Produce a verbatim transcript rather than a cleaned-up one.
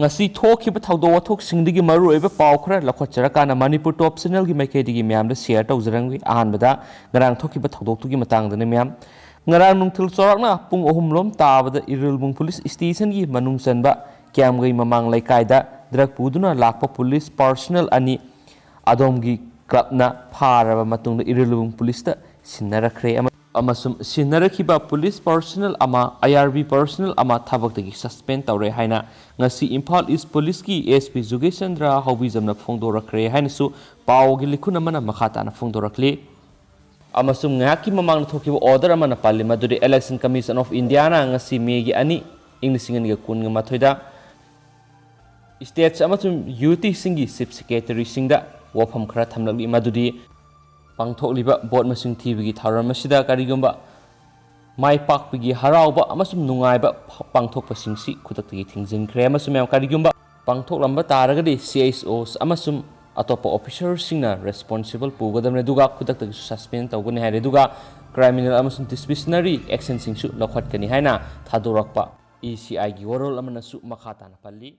ꯉꯁꯤ ꯊꯣꯛꯈꯤꯕ ꯊꯧꯗꯣꯛ ꯋꯥꯊꯣꯛꯁꯤꯡꯗꯒꯤ ꯃꯔꯨꯑꯣꯏꯕ ꯄꯥꯎ ꯈꯔ ꯂꯧꯈꯠꯆꯔꯀꯥꯟꯗ ꯃꯅꯤꯄꯨꯔ ꯇꯣꯞ ꯆꯦꯅꯦꯜꯒꯤ ꯃꯥꯏꯀꯩꯗꯒꯤ ꯃꯌꯥꯝꯗ ꯁꯤꯌꯔ ꯇꯧꯖꯔꯝꯒꯦ꯫ ꯑꯍꯥꯟꯕꯗ ꯉꯔꯥꯡ ꯊꯣꯛꯈꯤꯕ ꯊꯧꯗꯣꯛꯇꯨꯒꯤ ꯃꯇꯥꯡꯗꯅꯤ ꯃꯌꯥꯝ꯫ ꯉꯔꯥꯡ ꯅꯨꯡꯊꯤꯜ ꯆꯥꯎꯔꯥꯛꯅ ꯄꯨꯡ ꯑꯍꯨꯝ ꯂꯣꯝ ꯇꯥꯕꯗ ꯏꯔꯤꯜꯕꯨꯡ ꯄꯨꯂꯤꯁ ꯁ꯭ꯇꯦꯁꯟꯒꯤ ꯃꯅꯨꯡ ꯆꯟꯕ ꯀꯤꯌꯥꯝꯒꯩ ꯃꯃꯥꯡ ꯂꯩꯀꯥꯏꯗ ꯗ꯭ꯔꯒ ꯄꯨꯗꯨꯅ ꯂꯥꯛꯄ ꯄꯨꯂꯤꯁ ꯄꯥꯔꯁꯣꯅꯦꯜ ꯑꯅꯤ ꯑꯗꯣꯝꯒꯤ ꯀ꯭ꯂꯕꯅ ꯐꯥꯔꯕ ꯃꯇꯨꯡꯗ ꯏꯔꯤꯜꯕꯨꯡ ꯄꯨꯂꯤꯁꯇ ꯁꯤꯟꯅꯔꯛꯈ꯭ꯔꯦ꯫ ꯑꯃ-, ꯑꯃꯁꯨꯡ ꯁꯤꯟꯅꯔꯛꯈꯤꯕ ꯄꯨꯂꯤꯁ ꯄꯥꯔꯁꯣꯅꯦꯜ ꯑꯃ, ꯑꯥꯏ ꯑꯥꯔ ꯕꯤ ꯄꯥꯔꯁꯣꯅꯦꯜ ꯑꯃ ꯊꯕꯛꯇꯒꯤ ꯁꯁꯄꯦꯟ ꯇꯧꯔꯦ ꯍꯥꯏꯅ ꯉꯁꯤ ꯏꯝꯐꯥꯜ ꯏꯁ ꯄꯨꯂꯤꯁꯀꯤ ꯑꯦꯁ ꯄꯤ ꯖꯨꯒꯦꯁ ꯆꯟꯗ꯭ꯔ ꯍꯧꯕꯤꯖꯝꯅ ꯐꯣꯡꯗꯣꯔꯛꯈ꯭ꯔꯦ ꯍꯥꯏꯅꯁꯨ ꯄꯥꯎꯒꯤ ꯂꯤꯈꯨꯟ ꯑꯃꯅ ꯃꯈꯥ ꯇꯥꯅ ꯐꯣꯡꯗꯣꯔꯛꯂꯤ꯫ ꯑꯃꯁꯨꯡ ꯉꯥꯏꯍꯥꯛꯀꯤ ꯃꯃꯥꯡꯗ ꯊꯣꯛꯈꯤꯕ ꯑꯣꯔꯗꯔ ꯑꯃꯅ ꯄꯜꯂꯤ ꯃꯗꯨꯗꯤ Election Commission of Indiaꯅ ꯉꯁꯤ ꯃꯦꯒꯤ ꯑꯅꯤ, ꯏꯪ ꯂꯤꯁꯤꯡ ꯑꯅꯤꯒ ꯀꯨꯟꯒ ꯃꯥꯊꯣꯏꯗ states ꯑꯃꯁꯨꯡ UTꯁꯤꯡꯒꯤ chief secretaryꯁꯤꯡꯗ ꯋꯥꯐꯝ ꯈꯔ ꯊꯝꯂꯛꯂꯤ, ꯃꯗꯨꯗꯤ ꯄꯥꯡꯊꯣꯛꯂꯤꯕ ꯚꯣꯠ ꯃꯁꯤꯡ ꯊꯤꯕꯒꯤ ꯊꯧꯔꯝ ꯑꯁꯤꯗ ꯀꯔꯤꯒꯨꯝꯕ ꯃꯥꯏ ꯄꯥꯛꯄꯒꯤ ꯍꯔꯥꯎꯕ ꯑꯃꯁꯨꯡ ꯅꯨꯡꯉꯥꯏꯕ ꯄꯥꯡꯊꯣꯛꯄꯁꯤꯡꯁꯤ ꯈꯨꯗꯛꯇꯒꯤ ꯊꯤꯡꯖꯤꯟꯈ꯭ꯔꯦ꯫ ꯑꯃꯁꯨꯡ ꯃꯌꯥꯝ ꯀꯔꯤꯒꯨꯝꯕ ꯄꯥꯡꯊꯣꯛꯂꯝꯕ ꯇꯥꯔꯒꯗꯤ C I S Os ꯑꯃꯁꯨꯡ ꯑꯇꯣꯞꯄ officerꯁꯤꯡꯅ responsible ꯄꯨꯒꯗꯕꯅꯤ, ꯑꯗꯨꯒ ꯈꯨꯗꯛꯇꯒꯤꯁꯨ suspend ꯇꯧꯒꯅꯤ ꯍꯥꯏꯔꯦ꯫ ꯑꯗꯨꯒ criminal ꯑꯃꯁꯨꯡ disciplinary actionꯁꯤꯡꯁꯨ ꯂꯧꯈꯠꯀꯅꯤ ꯍꯥꯏꯅ ꯊꯥꯗꯣꯔꯛꯄ ECIꯒꯤ ꯋꯥꯔꯣꯜ ꯑꯃꯅꯁꯨ ꯃꯈꯥ ꯇꯥꯅ ꯄꯜꯂꯤ꯫